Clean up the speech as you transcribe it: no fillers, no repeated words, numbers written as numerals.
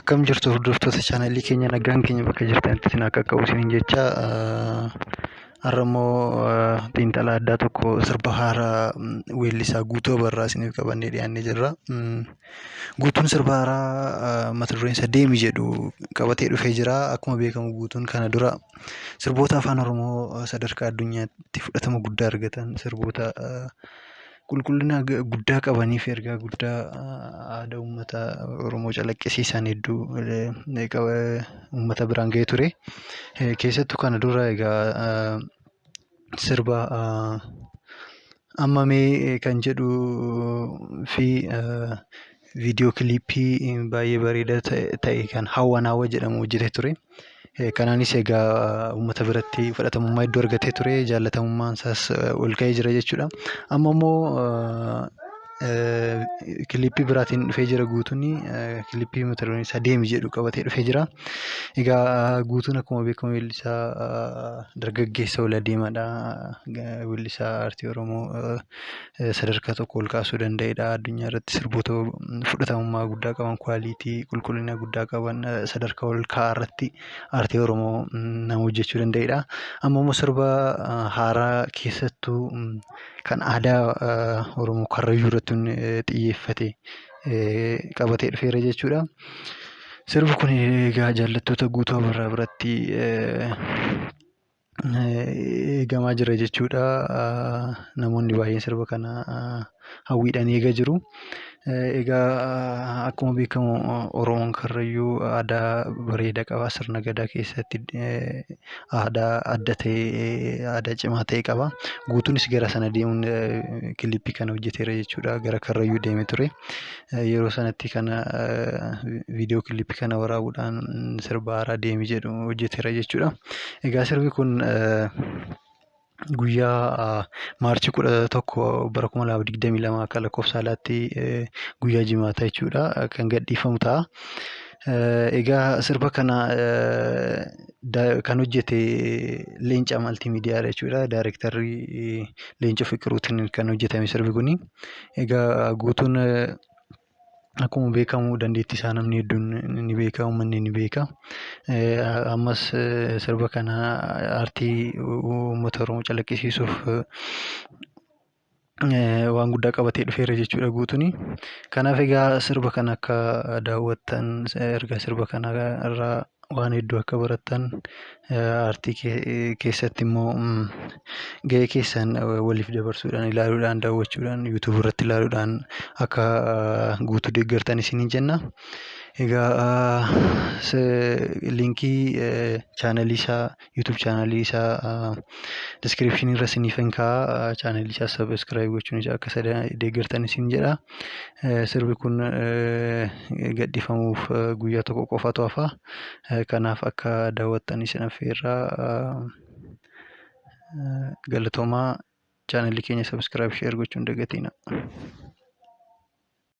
Akkam jirtu hordoftoota chaanalii keenya, nagaan keenya bakka jirtanitti isin akka qabu isiniin jecha, har'a immoo xiinxala addaa tokko sirba haaraa weellisaa Guutuu Abarraa isiniif qabannee dhiyaannee jirra. Guutuun sirba haaraa mata dureen isaa Deemi jedhu qabatee dhufee jira. Akkuma beekamu Guutuun kana dura sirboota Afaan Oromoo sadarkaa addunyaatti fudhatama guddaa argatan, sirboota qulqullina guddaa qabanii fi ergaa guddaa aadaa uummata Oromoo calaqqisiisan hedduu uummata biraan ga'ee ture. Keessattuu kana dura egaa sirba Amma Mee kan jedhuu fi viidiyoo kiliippii baay'ee bareedaa ta'e kan Hawwa Naawwa jedhamu hojjetee ture. Kanaanis egaa uummata biratti fudhatamummaa hedduu argatee ture. Jaallatamummaan isaas ol ka'ee jira jechuudha. Amma immoo kiliippii biraatiin dhufee jira Guutuun. Kiliippii mata dureen isaa Deemi jedhu qabatee dhufee jira. Egaa Guutuun akkuma beekamu weellisaa dargaggeessa ol adeemaadha. Weellisaa aartii Oromoo sadarkaa tokko ol kaasuu danda'edha. Addunyaa irratti sirboota fudhatamummaa guddaa qaban, quality, qulqullina guddaa qaban, sadarkaa ol ka'aa irratti aartii Oromoo nama hojjechuu danda'edha. Amma immoo sirba haaraa keessattuu kan aadaa Oromoo Karrayyuu irratti xiyyeeffate qabatee dhufeera jechuudha. Sirbi kun egaa jaallattoota Guutuu Abarraa biratti eegamaa jira jechuudha. Namoonni baay'een sirba kana hawwiidhaan eegaa jiru. Egaa akkuma beekamu Oromoon Karrayyuu aadaa bareedaa qaba. Sirna Gadaa keessatti aadaa adda ta'e, aadaa cimaa ta'e qaba. Guutuunis gara sana deemuun kiliippii kana hojjeteera jechuudha. Gara Karrayyuu deemee ture. Yeroo sanatti kana viidiyoo kiliippii kana waraabuudhaan sirba haaraa Deemi jedhu hojjeteera jechuudha. Egaa sirbi kun guyyaa Maarchii 11 bara 2022 akka lakkoofsa alaatti, guyyaa Jimaataa jechuudha, kan gadhiifamu ta'a. Egaa sirba kana kan hojjete Leenca Maltiimiidiyaadha jechuudha. Daayirektarri Leencoo Fiqiruutiin kan hojjetame sirbi kuni. Egaa Guutuun akkuma beekamu dandeettii isaa namni hedduun ni beeka, uummanni ni beeka. Ammas sirba kana aartii uummata Oromoo calaqqisiisuuf waan guddaa qabatee dhufeera jechuudha Guutuun. Kanaaf egaa sirba kana akka daawwattan, erga sirba kana irraa waan hedduu akka barattan, aartii keessatti immoo gahee keessan waliif dabarsuudhaan, ilaaluudhaan, daawwachuudhaan, YouTube irratti ilaaluudhaan akka Guutuu deeggartan isiniin jenna. Egaa liinkii chaanalii isaa, YouTube chaanalii isaa description irra isiniifan kaa'a. Chaanalii isaa subscribe gochuun akka isa deeggartan isin jedha. Sirbi kun gadhiifamuuf guyyaa tokko qofatu hafa. Kanaaf akka daawwattan isin affeerra. Galatoomaa, chaanalii keenya subscribe, share gochuun dagatinaa.